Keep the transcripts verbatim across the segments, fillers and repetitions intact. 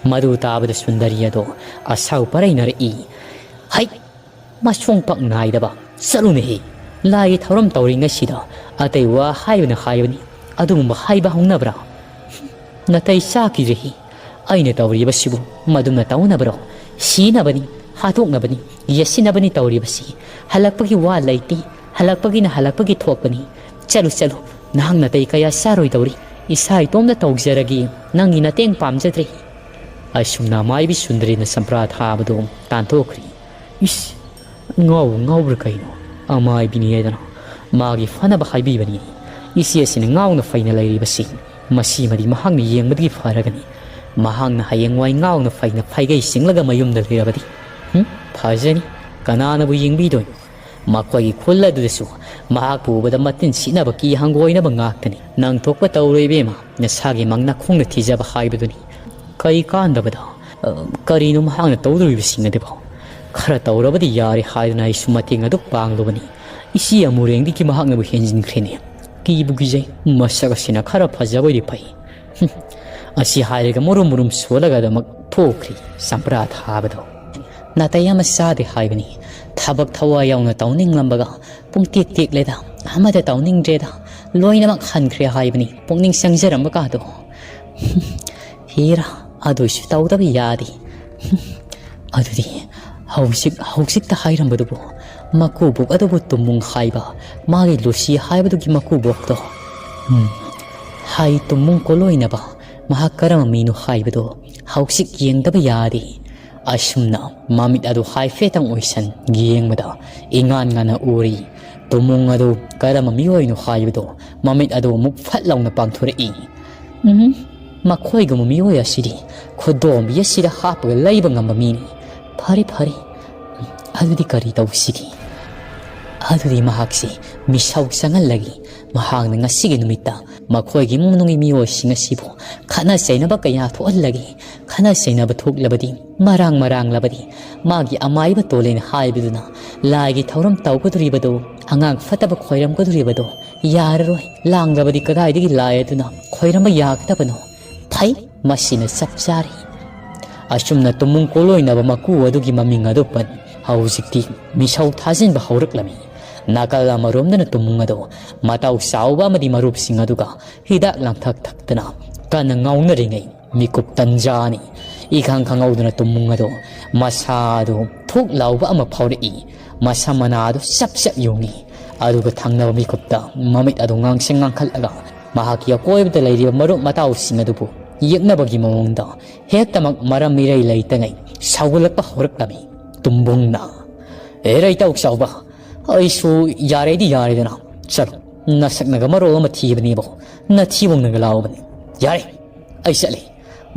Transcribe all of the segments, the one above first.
ꯃꯗꯨ ꯇꯥꯕꯗ ꯁꯨꯟꯗꯔꯤ ꯑꯗꯣ ꯑꯁꯥꯎ ꯄꯔꯩꯅꯔꯛꯏ꯫ "ꯍꯩ! ꯃꯁꯣꯡ ꯄꯛ ꯅꯥꯏꯗꯕ! ꯆꯠꯂꯨꯅꯦꯍꯦ! ꯂꯥꯏꯒꯤ ꯊꯧꯔꯝ ꯇꯧꯔꯤꯉꯩꯁꯤꯗ ꯑꯇꯩ ꯋꯥ ꯍꯥꯏꯕꯅ ꯍꯥꯏꯕꯅꯤ, ꯑꯗꯨꯒꯨꯝꯕ ꯍꯥꯏꯕ ꯍꯧꯅꯕ꯭ꯔꯥ? ꯅꯥꯇꯩ ꯆꯥꯈꯤꯗ꯭ꯔꯦꯍꯦ! ꯑꯩꯅ ꯇꯧꯔꯤꯕꯁꯤꯕꯨ ꯃꯗꯨꯅ ꯇꯧꯅꯕꯔꯣ? ꯁꯤꯅꯕꯅꯤ, ꯍꯥꯠꯇꯣꯛꯅꯕꯅꯤ, ꯌꯦꯠꯁꯤꯟꯅꯕꯅꯤ ꯇꯧꯔꯤꯕꯁꯤ꯫ ꯍꯜꯂꯛꯄꯒꯤ ꯋꯥ ꯂꯩꯇꯦ, ꯍꯜꯂꯛꯄꯒꯤꯅ ꯍꯜꯂꯛꯄꯒꯤ ꯊꯣꯛꯄꯅꯤ꯫ ꯆꯠꯂꯨ, ꯆꯠꯂꯨ, ꯅꯍꯥꯛ ꯅꯥꯇꯩ ꯀꯌꯥ ꯆꯥꯔꯣꯏꯗꯧꯔꯤ꯫ ꯏꯁꯥ ꯏꯇꯣꯝꯇ ꯇꯧꯖꯔꯒꯦ, ꯅꯪꯒꯤ ꯃꯇꯦꯡ ꯄꯥꯝꯖꯗ꯭ꯔꯦ꯫" ꯑꯁꯨꯝꯅ ꯑꯃꯥꯏꯕꯤ ꯁꯨꯟꯗꯔꯤꯅ ꯆꯝꯄ꯭ꯔꯥ ꯊꯥꯕꯗꯨ ꯇꯥꯟꯊꯣꯛꯈ꯭ꯔꯤ꯫ "ꯏꯁ! ꯉꯥꯎꯕ ꯉꯥꯎꯕ꯭ꯔꯥ ꯀꯩꯅꯣ? ꯑꯃꯥꯏꯕꯤꯅꯤ ꯍꯥꯏꯗꯅ ꯃꯥꯒꯤ ꯐꯅꯕ ꯍꯥꯏꯕꯤꯕꯅꯤ꯫ ꯏꯆꯦ ꯑꯁꯤꯅ ꯉꯥꯎꯅ ꯐꯩꯅ ꯂꯩꯔꯤꯕꯁꯤ ꯃꯁꯤꯃꯗꯤ ꯃꯍꯥꯛꯅ ꯌꯦꯡꯕꯗꯒꯤ ꯐꯔꯒꯅꯤ꯫ ꯃꯍꯥꯛꯅ ꯍꯌꯦꯡꯋꯥꯏ ꯉꯥꯎꯅ ꯐꯩꯅ ꯐꯩꯒꯩ ꯆꯤꯡꯂꯒ ꯃꯌꯨꯝꯗ ꯂꯩꯔꯕꯗꯤ, ꯍꯨꯝ, ꯐꯖꯅꯤ꯫ ꯀꯅꯥꯅꯕꯨ ꯌꯦꯡꯕꯤꯗꯣꯏꯅꯣ? ꯃꯈꯣꯏꯒꯤ ꯈꯨꯜ ꯑꯗꯨꯗꯁꯨ ꯃꯍꯥꯛꯄꯨ ꯎꯕꯗ ꯃꯇꯤꯟ ꯁꯤꯠꯅꯕ, ꯀꯤ ꯍꯪꯒꯣꯏꯅꯕ ꯉꯥꯛꯇꯅꯤ꯫ ꯅꯪ ꯊꯣꯛꯄ ꯇꯧꯔꯣ ꯏꯕꯦꯝꯃ, ꯅꯁꯥꯒꯤ ꯃꯪ ꯅꯈꯣꯡꯅ ꯊꯤꯖꯕ ꯍꯥꯏꯕꯗꯨꯅꯤ꯫ ꯀꯔꯤ ꯀꯥꯟꯗꯕꯗ? ꯑ, ꯀꯔꯤꯅꯣ ꯃꯍꯥꯛꯅ ꯇꯧꯗꯣꯔꯤꯕꯁꯤꯡ ꯑꯗꯨꯕꯨ? ꯈꯔ ꯇꯧꯔꯕꯗꯤ ꯌꯥꯔꯦ ꯍꯥꯏꯗꯨꯅ ꯑꯩꯁꯨ ꯃꯇꯦꯡ ꯑꯗꯨ ꯄꯥꯡꯂꯨꯕꯅꯤ꯫ ꯏꯆꯦ ꯑꯃꯨꯔꯦꯡꯗꯒꯤ ꯃꯍꯥꯛꯅꯕꯨ ꯍꯦꯟꯖꯤꯟꯈ꯭ꯔꯦꯅꯦ꯫ ꯀꯤꯕꯨ ꯀꯤꯖꯩ꯫ ꯃꯁꯛ ꯑꯁꯤꯅ ꯈꯔ ꯐꯖꯕ ꯑꯣꯏꯗꯤ ꯐꯩ꯫ ꯍꯨꯝ, ꯑꯁꯤ ꯍꯥꯏꯔꯒ ꯃꯨꯔꯨꯝ ꯃꯨꯔꯨꯝ ꯁꯣꯜꯂꯒ ꯑꯗꯨꯃꯛ ꯊꯣꯛꯈ꯭ꯔꯤ ꯆꯝꯄ꯭ꯔꯥ ꯊꯥꯕꯗꯣ꯫ ꯅꯥꯇꯩ ꯑꯃ ꯆꯥꯗꯦ ꯍꯥꯏꯕꯅꯤ꯫ ꯊꯕꯛ ꯊꯋꯥꯏ ꯌꯥꯎꯅ ꯇꯧꯅꯤꯡꯂꯝꯕꯒ ꯄꯨꯡꯇꯦꯛ ꯇꯦꯛꯂꯦꯗ꯫ ꯑꯃꯗ ꯇꯧꯅꯤꯡꯗ꯭ꯔꯦꯗ꯫ ꯂꯣꯏꯅꯃꯛ ꯍꯟꯈ꯭ꯔꯦ ꯍꯥꯏꯕꯅꯤ ꯄꯨꯛꯅꯤꯡ ꯆꯪꯖꯔꯝꯕ ꯀꯥꯗꯣ꯫ ꯍꯦꯔꯥ, ꯑꯗꯨꯏꯁꯨ ꯇꯧꯗꯕ ꯌꯥꯗꯦ꯫ ꯑꯗꯨꯗꯤ ꯍꯧꯖꯤꯛ, ꯍꯧꯖꯤꯛꯇ ꯍꯥꯏꯔꯝꯕꯗꯨꯕꯨ ꯃꯀꯨꯕꯣꯛ ꯑꯗꯨꯕꯨ ꯇꯨꯝꯃꯨꯡ ꯍꯥꯏꯕ, ꯃꯥꯒꯤ ꯂꯨꯁꯤ ꯍꯥꯏꯕꯗꯨꯒꯤ ꯃꯀꯨꯕꯣꯛꯇꯣ꯫ ꯎꯝ, ꯍꯥꯏ ꯇꯨꯝꯃꯨꯡ ꯀꯣꯂꯣꯏꯅꯕ ꯃꯍꯥꯛ ꯀꯔꯝꯕ ꯃꯤꯅꯣ ꯍꯥꯏꯕꯗꯣ ꯍꯧꯖꯤꯛ ꯌꯦꯡꯗꯕ ꯌꯥꯗꯦ꯫ ꯑꯁꯨꯝꯅ ꯃꯃꯤꯠ ꯑꯗꯨ ꯍꯥꯏꯐꯦꯠꯇꯪ ꯑꯣꯏꯁꯟ ꯌꯦꯡꯕꯗ ꯏꯉꯥꯟ ꯉꯥꯟꯅ ꯎꯔꯤ꯫ ꯇꯨꯝꯃꯨꯡ ꯑꯗꯨ ꯀꯔꯝꯕ ꯃꯤꯑꯣꯏꯅꯣ ꯍꯥꯏꯕꯗꯨ ꯃꯃꯤꯠ ꯑꯗꯨ ꯑꯃꯨꯛ ꯐꯠ ꯂꯥꯎꯅ ꯄꯥꯡꯊꯣꯔꯛꯏ꯫ ꯎꯝ, ꯃꯈꯣꯏꯒꯨꯝꯕ ꯃꯤꯑꯣꯏ ꯑꯁꯤꯗꯤ ꯈꯨꯗꯣꯝꯕꯤ ꯑꯁꯤꯗ ꯍꯥꯞꯄꯒ ꯂꯩꯕ ꯉꯝꯕ ꯃꯤꯅꯤ꯫ ꯐꯔꯦ, ꯐꯔꯦ, ꯑꯗꯨꯗꯤ ꯀꯔꯤ ꯇꯧꯁꯤꯒꯦ? ꯑꯗꯨꯗꯤ ꯃꯍꯥꯛꯁꯤ ꯃꯤꯁꯧ ꯆꯪꯍꯜꯂꯒꯦ꯫ ꯃꯍꯥꯛꯅ ꯉꯁꯤꯒꯤ ꯅꯨꯃꯤꯠꯇ ꯃꯈꯣꯏꯒꯤ ꯏꯃꯨꯡ ꯃꯅꯨꯡꯒꯤ ꯃꯤꯑꯣꯏꯁꯤꯡ ꯑꯁꯤꯕꯨ ꯈꯠꯅ ꯆꯩꯅꯕ ꯀꯌꯥ ꯊꯣꯛꯍꯜꯂꯒꯦ꯫ ꯈꯠꯅ ꯆꯩꯅꯕ ꯊꯣꯛꯂꯕꯗꯤ, ꯃꯔꯥꯡ ꯃꯔꯥꯡꯂꯕꯗꯤ, ꯃꯥꯒꯤ ꯑꯃꯥꯏꯕ ꯇꯣꯂꯦꯟ ꯍꯥꯏꯕꯗꯨꯅ ꯂꯥꯏꯒꯤ ꯊꯧꯔꯝ ꯇꯧꯒꯗꯣꯔꯤꯕꯗꯣ, ꯑꯉꯥꯡ ꯐꯠꯇꯕ ꯈꯣꯏꯔꯝꯒꯗꯣꯔꯤꯕꯗꯣ ꯌꯥꯔꯔꯣꯏ꯫ ꯂꯥꯡꯂꯕꯗꯤ ꯀꯗꯥꯏꯗꯒꯤ ꯂꯥꯏ ꯑꯗꯨꯅ ꯈꯣꯏꯔꯝꯕ ꯌꯥꯒꯗꯕꯅꯣ? ꯐꯩ, ꯃꯁꯤꯅ ꯆꯞ ꯆꯥꯔꯦ꯫ ꯑꯁꯨꯝꯅ ꯇꯨꯝꯃꯨꯡ ꯀꯣꯂꯣꯏꯅꯕ ꯃꯀꯨ ꯑꯗꯨꯒꯤ ꯃꯃꯤꯡ ꯑꯗꯨ ꯄꯟ꯫ ꯍꯧꯖꯤꯛꯇꯤ ꯃꯤꯁꯧ ꯊꯥꯖꯤꯟꯕ ꯍꯧꯔꯛꯂꯝꯃꯤ꯫ ꯅꯥꯀꯜ ꯑꯃꯔꯣꯝꯗꯅ ꯇꯨꯝꯃꯨꯡ ꯑꯗꯨ ꯃꯇꯥꯎ ꯆꯥꯎꯕ ꯑꯃꯗꯤ ꯃꯔꯨꯞꯁꯤꯡ ꯑꯗꯨꯒ ꯍꯤꯗꯥꯛ ꯂꯥꯡꯊꯛ ꯊꯛꯇꯅ ꯀꯟꯅ ꯉꯥꯎꯅꯔꯤꯉꯩ ꯃꯤꯀꯨꯞ ꯇꯟꯖꯥꯅꯤ꯫ ꯏꯈꯪ ꯈꯪꯍꯧꯗꯅ ꯇꯨꯝꯃꯨꯡ ꯑꯗꯨ ꯃꯁꯥ ꯑꯗꯨ ꯊꯨꯛ ꯂꯥꯎꯕ ꯑꯃ ꯐꯥꯎꯔꯛꯏ꯫ ꯃꯁꯝ ꯃꯅꯥ ꯑꯗꯨ ꯆꯞ ꯆꯞ ꯌꯨꯡꯏ꯫ ꯑꯗꯨꯒ ꯊꯪꯅꯕ ꯃꯤꯀꯨꯞꯇ ꯃꯃꯤꯠ ꯑꯗꯨ ꯉꯥꯡꯁꯪ ꯉꯥꯡꯈꯠꯂꯒ ꯃꯍꯥꯛꯀꯤ ꯑꯀꯣꯏꯕꯗ ꯂꯩꯔꯤꯕ ꯃꯔꯨꯞ ꯃꯇꯥꯎꯁꯤꯡ ꯑꯗꯨꯕꯨ ꯌꯦꯛꯅꯕꯒꯤ ꯃꯑꯣꯡꯗ ꯍꯦꯛꯇꯃꯛ ꯃꯔꯝ ꯏꯔꯩ ꯂꯩꯇꯉꯩ ꯁꯥꯎꯒꯠꯂꯛꯄ ꯍꯧꯔꯛꯂꯝꯃꯤ꯫ ꯇꯨꯝꯕꯨꯡꯅ, "ꯑꯦ ꯔꯩꯇꯧ ꯆꯥꯎꯕ, ꯑꯩꯁꯨ ꯌꯥꯔꯦꯗꯤ ꯌꯥꯔꯦꯗꯅ, ꯆꯠꯂꯣ, ꯅꯁꯛꯅꯒ ꯃꯔꯣꯜ ꯑꯃ ꯊꯤꯕꯅꯦꯕꯣ, ꯅꯊꯤꯕꯣꯡꯅꯒ ꯂꯥꯎꯕꯅꯦ꯫ ꯌꯥꯔꯦ, ꯑꯩ ꯆꯠꯂꯦ꯫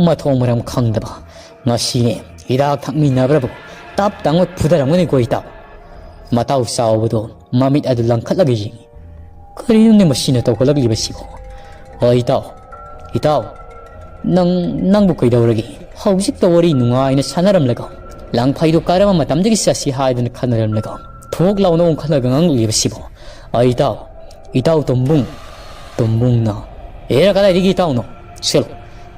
ꯃꯊꯣꯡ ꯃꯔꯝ ꯈꯪꯗꯕ, ꯉꯁꯤꯅꯦ ꯍꯤꯗꯥꯛ ꯊꯛꯃꯤꯟꯅꯕ꯭ꯔꯕꯨ ꯇꯞ ꯇꯥꯡꯅ ꯐꯨꯗꯔꯝꯒꯅꯤꯀꯣ ꯏꯇꯥꯎ꯫" ꯃꯇꯥꯎ ꯆꯥꯎꯕꯗꯣ ꯃꯃꯤꯠ ꯑꯗꯨ ꯂꯪꯈꯠꯂꯒ ꯌꯦꯡꯏ꯫ "ꯀꯔꯤꯅꯣꯅꯦ ꯃꯁꯤꯅ ꯇꯧꯈꯠꯂꯛꯂꯤꯕꯁꯤꯕꯣ? ꯍꯣꯏ ꯏꯇꯥꯎ, ꯏꯇꯥꯎ, ꯅꯪ, ꯅꯪꯕꯨ ꯀꯩꯗꯧꯔꯒꯦ? ꯍꯧꯖꯤꯛꯇ ꯋꯥꯔꯤ ꯅꯨꯡꯉꯥꯏꯅ ꯁꯥꯟꯅꯔꯝꯂꯒ, ꯂꯥꯡꯐꯩꯗꯨ ꯀꯔꯝꯕ ꯃꯇꯝꯗꯒꯤ ꯆꯠꯁꯤ ꯍꯥꯏꯗꯅ ꯈꯟꯅꯔꯝꯂꯒ, ꯊꯣꯛ ꯂꯥꯎꯅ ꯑꯣꯟꯈꯠꯂꯒ ꯉꯥꯡꯂꯛꯂꯤꯕꯁꯤꯕꯣ? ꯑꯩ ꯏꯇꯥꯎ, ꯏꯇꯥꯎ ꯇꯣꯝꯕꯨꯡ꯫" ꯇꯣꯝꯕꯨꯡꯅ, "ꯑꯦꯔ, ꯀꯗꯥꯏꯗꯒꯤ ꯏꯇꯥꯎꯅꯣ? ꯁꯦꯜ,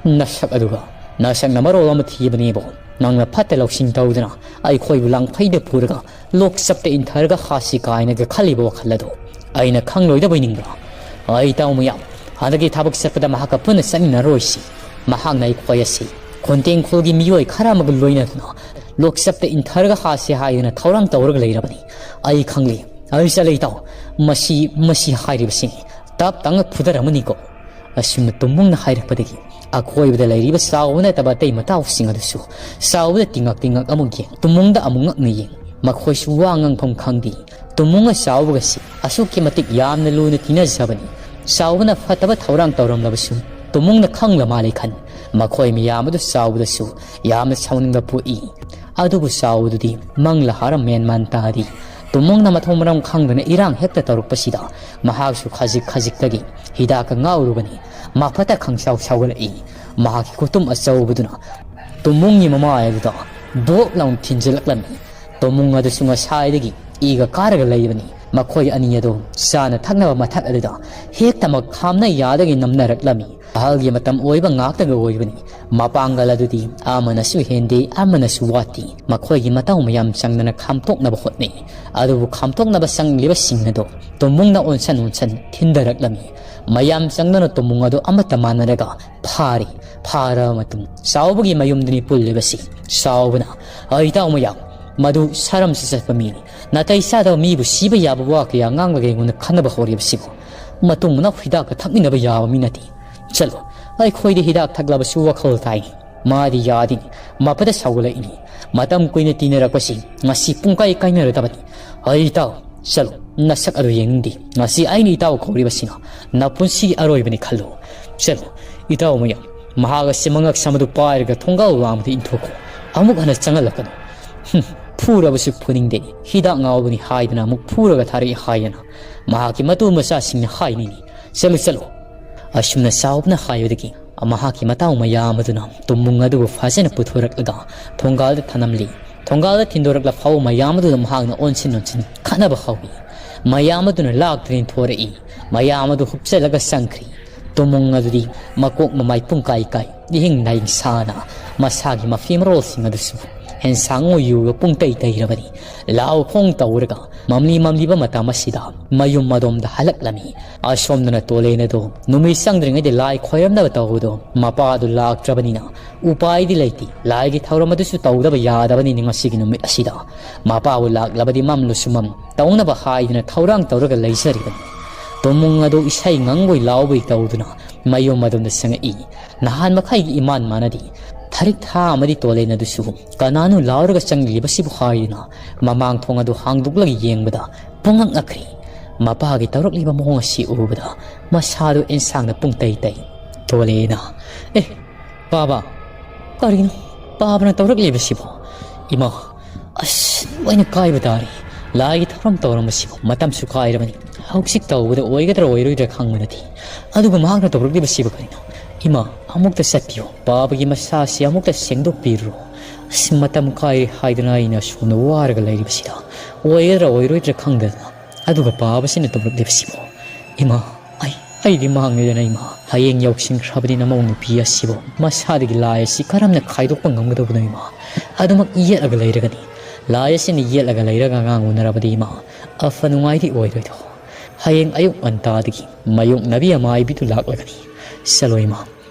ꯅꯁꯛ ꯑꯗꯨꯒ, ꯅꯁꯛꯅ ꯃꯔꯣꯜ ꯑꯃ ꯊꯤꯕꯅꯦꯕꯣ꯫ ꯅꯪꯅ ꯐꯠꯇ ꯂꯧꯁꯤꯡ ꯇꯧꯗꯅ ꯑꯩꯈꯣꯏꯕꯨ ꯂꯥꯡꯐꯩꯗ ꯄꯨꯔꯒ ꯂꯣꯛꯆꯞꯇ ꯏꯟꯊꯔꯒ ꯍꯥꯠꯁꯤ ꯀꯥꯏꯅꯒ ꯈꯜꯂꯤꯕ ꯋꯥꯈꯜ ꯑꯗꯣ ꯑꯩꯅ ꯈꯪꯂꯣꯏꯗꯕꯣꯏ ꯅꯤꯡꯕ꯭ꯔꯥ? ꯑꯩ ꯏꯇꯥꯎ ꯃꯌꯥꯝ, ꯍꯟꯗꯛꯀꯤ ꯊꯕꯛ ꯆꯠꯄꯗ ꯃꯍꯥꯛꯀ ꯄꯨꯟꯅ ꯆꯠꯃꯤꯟꯅꯔꯣꯏꯁꯤ꯫ ꯃꯍꯥꯛꯅ ꯑꯩꯈꯣꯏ ꯑꯁꯤ ꯈꯣꯟꯇꯦꯡꯈꯣꯜꯒꯤ ꯃꯤꯑꯣꯏ ꯈꯔ ꯑꯃꯒ ꯂꯣꯏꯅꯗꯨꯅ ꯂꯣꯛꯆꯞꯇ ꯏꯟꯊꯔꯒ ꯍꯥꯠꯁꯤ ꯍꯥꯏꯗꯅ ꯊꯧꯔꯥꯡ ꯇꯧꯔꯒ ꯂꯩꯔꯕꯅꯤ꯫ ꯑꯩ ꯈꯪꯂꯤ, ꯑꯩ ꯆꯠꯂꯦ ꯏꯇꯥꯎ꯫ ꯃꯁꯤ, ꯃꯁꯤ ꯍꯥꯏꯔꯤꯕꯁꯤꯅꯤ ꯇꯞ ꯇꯥꯡꯅ ꯐꯨꯗꯔꯝꯃꯅꯤꯀꯣ꯫" ꯑꯁꯨꯝꯅ ꯇꯨꯝꯕꯨꯡꯅ ꯍꯥꯏꯔꯛꯄꯗꯒꯤ ꯑꯀꯣꯏꯕꯗ ꯂꯩꯔꯤꯕ ꯆꯥꯎꯕ ꯅꯠꯇꯕ ꯑꯇꯩ ꯃꯇꯥꯎꯁꯤꯡ ꯑꯗꯨꯁꯨ ꯆꯥꯎꯕꯗ ꯇꯤꯡꯉꯛ ꯇꯤꯡꯉꯛ ꯑꯃꯨꯛ ꯌꯦꯡ, ꯇꯨꯝꯕꯨꯡꯗ ꯑꯃꯨꯛ ꯉꯛꯅ ꯌꯦꯡ꯫ ꯃꯈꯣꯏꯁꯨ ꯋꯥ ꯉꯥꯡꯐꯝ ꯈꯪꯗꯦ꯫ ꯇꯨꯝꯕꯨꯡꯒ ꯆꯥꯎꯕꯒꯁꯤ ꯑꯁꯨꯛꯀꯤ ꯃꯇꯤꯛ ꯌꯥꯝꯅ ꯂꯨꯅ ꯇꯤꯟꯅꯖꯕꯅꯤ꯫ ꯆꯥꯎꯕꯅ ꯐꯠꯇꯕ ꯊꯧꯔꯥꯡ ꯇꯧꯔꯝꯂꯕꯁꯨ ꯇꯨꯝꯕꯨꯡꯅ ꯈꯪꯂ ꯃꯥꯜꯂꯦ ꯈꯟ꯫ ꯃꯈꯣꯏ ꯃꯌꯥꯝ ꯑꯗꯨ ꯆꯥꯎꯕꯗꯁꯨ ꯌꯥꯝꯅ ꯁꯥꯎꯅꯤꯡꯕ ꯄꯣꯛꯏ꯫ ꯑꯗꯨꯕꯨ ꯆꯥꯎꯕꯗꯨꯗꯤ ꯃꯪꯂ ꯍꯥꯔ ꯃꯦꯟ ꯃꯥꯟ ꯇꯥꯗꯦ꯫ ꯇꯨꯝꯕꯨꯡꯅ ꯃꯊꯣꯡ ꯃꯔꯝ ꯈꯪꯗꯅ ꯏꯔꯥꯡ ꯍꯦꯛꯇ ꯇꯧꯔꯛꯄꯁꯤꯗ ꯃꯍꯥꯛꯁꯨ ꯈꯖꯤꯛ ꯈꯖꯤꯛꯇꯒꯤ ꯍꯤꯗꯥꯛꯀ ꯉꯥꯎꯔꯨꯕꯅꯤ꯫ ꯃꯥꯐꯠꯇ ꯈꯪꯁꯥꯎ ꯁꯥꯎꯒꯠꯂꯛꯏ꯫ ꯃꯍꯥꯛꯀꯤ ꯈꯨꯇꯨꯝ ꯑꯆꯧꯕꯗꯨꯅ ꯇꯨꯝꯕꯨꯡꯒꯤ ꯃꯃꯥꯏ ꯑꯗꯨꯗ ꯗꯣꯛ ꯂꯥꯎꯅ ꯊꯤꯟꯖꯤꯜꯂꯛꯂꯝꯃꯤ꯫ ꯇꯨꯝꯕꯨꯡ ꯑꯗꯨꯁꯨ ꯉꯁꯥꯏꯗꯒꯤ ꯏꯒ ꯀꯥꯔꯒ ꯂꯩꯕꯅꯤ꯫ ꯃꯈꯣꯏ ꯑꯅꯤ ꯑꯗꯨ ꯆꯥꯅ ꯊꯛꯅꯕ ꯃꯊꯛ ꯑꯗꯨꯗ ꯍꯦꯛꯇꯃꯛ ꯈꯥꯝꯅ ꯌꯥꯗꯒꯤ ꯅꯝꯅꯔꯛꯂꯝꯃꯤ꯫ ꯑꯍꯜꯒꯤ ꯃꯇꯝ ꯑꯣꯏꯕ ꯉꯥꯛꯇꯒ ꯑꯣꯏꯕꯅꯤ꯫ ꯃꯄꯥꯡꯒꯜ ꯑꯗꯨꯗꯤ ꯑꯃꯅꯁꯨ ꯍꯦꯟꯗꯦ, ꯑꯃꯅꯁꯨ ꯋꯥꯠꯇꯦ꯫ ꯃꯈꯣꯏꯒꯤ ꯃꯇꯧ ꯃꯌꯥꯝ ꯆꯪꯗꯅ ꯈꯥꯝꯇꯣꯛꯅꯕ ꯍꯣꯠꯅꯩ꯫ ꯑꯗꯨꯕꯨ ꯈꯥꯝꯇꯣꯛꯅꯕ ꯆꯪꯂꯤꯕꯁꯤꯡ ꯑꯗꯨ ꯇꯨꯝꯃꯨꯡꯅ ꯑꯣꯟꯁꯟ ꯑꯣꯟꯁꯟ ꯊꯤꯟꯊꯔꯛꯂꯝꯃꯤ꯫ ꯃꯌꯥꯝ ꯆꯪꯗꯅ ꯇꯨꯝꯃꯨꯡ ꯑꯗꯨ ꯑꯃꯠꯇ ꯃꯥꯟꯅꯔꯒ ꯐꯥꯔꯤ꯫ ꯐꯥꯔꯕ ꯃꯇꯨꯡ ꯆꯥꯎꯕꯒꯤ ꯃꯌꯨꯝꯗꯅꯤ ꯄꯨꯜꯂꯤꯕꯁꯤ꯫ ꯆꯥꯎꯕꯅ, "ꯑꯩ ꯏꯇꯥꯎ ꯃꯌꯥꯝ, ꯃꯗꯨ ꯁꯥꯔꯝꯁꯨ ꯆꯠꯄ ꯃꯤꯅꯤ꯫ ꯅꯥꯇꯩ ꯆꯥꯗꯕ ꯃꯤꯕꯨ ꯁꯤꯕ ꯌꯥꯕ ꯋꯥ ꯀꯌꯥ ꯉꯥꯡꯂꯒ ꯑꯩꯉꯣꯟꯗ ꯈꯟꯅꯕ ꯍꯧꯔꯤꯕꯁꯤꯕꯨ꯫ ꯃꯇꯨꯡ ꯃꯅꯥꯎ ꯍꯤꯗꯥꯛꯀ ꯊꯛꯃꯤꯟꯅꯕ ꯌꯥꯕ ꯃꯤ ꯅꯠꯇꯦ꯫ ꯆꯠꯂꯣ, ꯑꯩꯈꯣꯏꯗꯤ ꯍꯤꯗꯥꯛ ꯊꯛꯂꯕꯁꯨ ꯋꯥꯈꯜ ꯇꯥꯏꯅꯤ꯫ ꯃꯥꯗꯤ ꯌꯥꯗꯦꯅꯤ, ꯃꯄꯗ ꯁꯥꯎꯒꯠꯂꯛꯏꯅꯤ꯫ ꯃꯇꯝ ꯀꯨꯏꯅ ꯇꯤꯟꯅꯔꯛꯄꯁꯤ ꯉꯁꯤ ꯄꯨꯡꯀꯥꯏ ꯀꯥꯏꯅꯔꯗꯕꯅꯤ꯫ ꯑꯩ ꯏꯇꯥꯎ, ꯆꯠꯂꯣ, ꯅꯁꯛ ꯑꯗꯨ ꯌꯦꯡꯅꯤꯡꯗꯦ꯫ ꯉꯁꯤ ꯑꯩꯅ ꯏꯇꯥꯎ ꯀꯧꯔꯤꯕꯁꯤꯅ ꯅꯄꯨꯟꯁꯤꯒꯤ ꯑꯔꯣꯏꯕꯅꯤ ꯈꯜꯂꯨ꯫ ꯆꯠꯂꯣ, ꯏꯇꯥꯎ ꯃꯌꯥꯝ, ꯃꯍꯥꯛ ꯑꯁꯤ ꯃꯉꯛ ꯁꯝ ꯑꯗꯨ ꯄꯥꯏꯔꯒ ꯊꯣꯡꯒꯥꯜ ꯋꯥꯡꯃꯗ ꯏꯟꯊꯣꯛꯈꯣ꯫ ꯑꯃꯨꯛ ꯍꯟꯅ ꯆꯪꯍꯜꯂꯛꯀꯅꯨ꯫ ꯍꯨꯝ, ꯐꯨꯔꯕꯁꯨ ꯐꯨꯅꯤꯡꯗꯦ꯫ ꯍꯤꯗꯥꯛ ꯉꯥꯎꯕꯅꯤ ꯍꯥꯏꯗꯅ ꯑꯃꯨꯛ ꯐꯨꯔꯒ ꯊꯥꯔꯛꯏ ꯍꯥꯏꯗꯅ ꯃꯍꯥꯛꯀꯤ ꯃꯇꯨ ꯃꯆꯥꯁꯤꯡꯅ ꯍꯥꯏꯅꯤꯅꯤ꯫ ꯆꯠꯂꯨ, ꯆꯠꯂꯨ꯫ ꯑꯁꯨꯝꯅ ꯆꯥꯎꯕꯅ ꯍꯥꯏꯕꯗꯒꯤ ꯃꯍꯥꯛꯀꯤ ꯃꯇꯥꯎ ꯃꯌꯥꯝ ꯑꯗꯨꯅ ꯇꯨꯝꯃꯨꯡ ꯑꯗꯨꯕꯨ ꯐꯖꯅ ꯄꯨꯊꯣꯔꯛꯂꯒ ꯊꯣꯡꯒꯥꯜꯗ ꯊꯅꯝꯂꯤ꯫ ꯊꯣꯡꯒꯥꯜꯗ ꯊꯤꯟꯗꯣꯔꯛꯂ ꯐꯥꯎꯕ ꯃꯌꯥꯝ ꯑꯗꯨꯗ ꯃꯍꯥꯛꯅ ꯑꯣꯟꯁꯤꯟ ꯑꯣꯟꯁꯤꯟ ꯈꯠꯅꯕ ꯍꯧꯏ꯫ ꯃꯌꯥꯝ ꯑꯗꯨꯅ ꯂꯥꯛꯇ꯭ꯔꯤꯅ ꯊꯣꯔꯛꯏ꯫ ꯃꯌꯥꯝ ꯑꯗꯨ ꯍꯨꯞꯆꯜꯂꯒ ꯆꯪꯈ꯭ꯔꯤ꯫ ꯇꯨꯝꯃꯨꯡ ꯑꯗꯨꯗꯤ ꯃꯀꯣꯛ ꯃꯃꯥꯏ ꯄꯨꯡꯀꯥꯏ ꯀꯥꯏ, ꯏꯍꯤꯡ ꯅꯥꯍꯤꯡ ꯁꯥꯅ ꯃꯁꯥꯒꯤ ꯃꯐꯤ ꯃꯔꯣꯜꯁꯤꯡ ꯑꯗꯨꯁꯨ ꯑꯦꯟꯁꯥꯡ ꯑꯣꯏꯌꯨꯒ ꯄꯨꯡꯇꯩ ꯇꯩꯔꯕꯅꯤ꯫ ꯂꯥꯎ ꯈꯣꯡ ꯇꯧꯔꯒ ꯃꯝꯂꯤ ꯃꯝꯂꯤꯕ ꯃꯇꯝ ꯑꯁꯤꯗ ꯃꯌꯨꯝ ꯑꯗꯣꯝꯗ ꯍꯜꯂꯛꯂꯝꯃꯤ꯫ ꯑꯁꯣꯝꯗꯅ ꯇꯣꯂꯦꯟ ꯑꯗꯣ ꯅꯨꯃꯤꯠ ꯆꯪꯗ꯭ꯔꯤꯉꯩꯗ ꯂꯥꯏ ꯈꯣꯏꯔꯝꯅꯕ ꯇꯧꯕꯗꯣ ꯃꯄꯥꯗꯨ ꯂꯥꯛꯇ꯭ꯔꯕꯅꯤꯅ ꯎꯄꯥꯏꯗꯤ ꯂꯩꯇꯦ꯫ ꯂꯥꯏꯒꯤ ꯊꯧꯔꯝ ꯑꯗꯨꯁꯨ ꯇꯧꯗꯕ ꯌꯥꯗꯕꯅꯤꯅ ꯉꯁꯤꯒꯤ ꯅꯨꯃꯤꯠ ꯑꯁꯤꯗ ꯃꯄꯥꯕꯨ ꯂꯥꯛꯂꯕꯗꯤ ꯃꯝꯂꯁꯨ ꯃꯝ ꯇꯧꯅꯕ ꯍꯥꯏꯗꯨꯅ ꯊꯧꯔꯥꯡ ꯇꯧꯔꯒ ꯂꯩꯖꯔꯤꯕꯅꯤ꯫ ꯇꯨꯝꯃꯨꯡ ꯑꯗꯨ ꯏꯁꯩ ꯉꯪꯕꯣꯏ ꯂꯥꯎꯕꯣꯏ ꯇꯧꯗꯨꯅ ꯃꯌꯨꯝ ꯑꯗꯣꯝꯗ ꯆꯪꯉꯛꯏ꯫ ꯅꯍꯥꯟ ꯃꯈꯩꯒꯤ ꯏꯃꯥꯟ ꯃꯥꯟꯅꯗꯦ꯫ ꯊꯔꯤꯛ ꯊꯥ ꯑꯃꯗꯤ ꯇꯣꯂꯦꯟ ꯑꯗꯨꯁꯨ ꯀꯅꯥꯅꯣ ꯂꯥꯎꯔꯒ ꯆꯪꯂꯤꯕꯁꯤꯕꯨ ꯍꯥꯏꯗꯨꯅ ꯃꯃꯥꯡ ꯊꯣꯡ ꯑꯗꯨ ꯍꯥꯡꯗꯣꯛꯂꯒ ꯌꯦꯡꯕꯗ ꯄꯨꯡꯉꯛ ꯉꯛꯈ꯭ꯔꯤ꯫ ꯃꯄꯥꯒꯤ ꯇꯧꯔꯛꯂꯤꯕ ꯃꯑꯣꯡ ꯑꯁꯤ ꯎꯕꯗ ꯃꯁꯥꯗꯨ ꯑꯦꯟꯁꯥꯡꯅ ꯄꯨꯡꯇꯩ ꯇꯩ꯫ ꯇꯣꯂꯦꯅ, "ꯑꯦ, ꯄꯥꯕ, ꯀꯔꯤꯅꯣ ꯄꯥꯕꯅ ꯇꯧꯔꯛꯂꯤꯕꯁꯤꯕꯣ? ꯏꯃꯥ, ꯑꯁ, ꯂꯣꯏꯅ ꯀꯥꯏꯕ ꯇꯥꯔꯦ꯫ ꯂꯥꯏꯒꯤ ꯊꯧꯔꯝ ꯇꯧꯔꯝꯕꯁꯤꯕꯨ ꯃꯇꯝꯁꯨ ꯀꯥꯏꯔꯕꯅꯤ꯫ ꯍꯧꯖꯤꯛ ꯇꯧꯕꯗ ꯑꯣꯏꯒꯗ꯭ꯔꯥ ꯑꯣꯏꯔꯣꯏꯗ꯭ꯔꯥ ꯈꯪꯕ ꯅꯠꯇꯦ꯫ ꯑꯗꯨꯒ ꯃꯍꯥꯛꯅ ꯇꯧꯔꯛꯂꯤꯕꯁꯤꯕꯨ ꯀꯔꯤꯅꯣ? ꯏꯃꯥ, ꯑꯃꯨꯛꯇ ꯆꯠꯄꯤꯌꯨ꯫ ꯄꯥꯕꯒꯤ ꯃꯁꯥꯁꯤ ꯑꯃꯨꯛꯇ ꯁꯦꯡꯗꯣꯛꯄꯤꯔꯨꯔꯣ꯫ ꯑꯁ, ꯃꯇꯝ ꯀꯥꯏꯔꯦ ꯍꯥꯏꯗꯨꯅ ꯑꯩꯅ ꯁꯣꯝꯗ ꯋꯥꯔꯒ ꯂꯩꯔꯤꯕꯁꯤꯗ ꯑꯣꯏꯒꯗ꯭ꯔꯥ ꯑꯣꯏꯔꯣꯏꯗ꯭ꯔꯥ ꯈꯪꯗꯗꯅ꯫ ꯑꯗꯨꯒ ꯄꯥꯕꯁꯤꯅ ꯇꯧꯔꯛꯂꯤꯕꯁꯤꯕꯨ꯫ ꯏꯃꯥ, ꯑꯩ, ꯑꯩꯗꯤ ꯃꯥꯡꯉꯦꯗꯅ ꯏꯃꯥ꯫ ꯍꯌꯦꯡ ꯌꯧꯁꯤꯟꯈ꯭ꯔꯕꯅꯤꯅ ꯃꯧ ꯅꯨꯄꯤ ꯑꯁꯤꯕꯨ ꯃꯁꯥꯗꯒꯤ ꯂꯥꯏ ꯑꯁꯤ ꯀꯔꯝꯅ ꯈꯥꯏꯗꯣꯛꯄ ꯉꯝꯒꯗꯧꯕꯅꯣ ꯏꯃꯥ? ꯑꯗꯨꯃꯛ ꯌꯦꯠꯂꯒ ꯂꯩꯔꯒꯅꯤ꯫ ꯂꯥꯏ ꯑꯁꯤꯅ ꯌꯦꯠꯂꯒ ꯂꯩꯔꯒ ꯑꯉꯥꯡ ꯎꯅꯔꯕꯗꯤ ꯏꯃꯥ, ꯑꯐ ꯅꯨꯡꯉꯥꯏꯗꯤ ꯑꯣꯏꯔꯣꯏꯗꯣ꯫ ꯍꯌꯦꯡ ꯑꯌꯨꯛ ꯉꯟꯇꯥꯗꯒꯤ ꯃꯥꯌꯣꯛꯅꯕꯤ ꯑꯃꯥꯏꯕꯤꯗꯨ ꯂꯥꯛꯂꯒꯅꯤ꯫ ꯆꯠꯂꯣ ꯏꯃꯥ꯫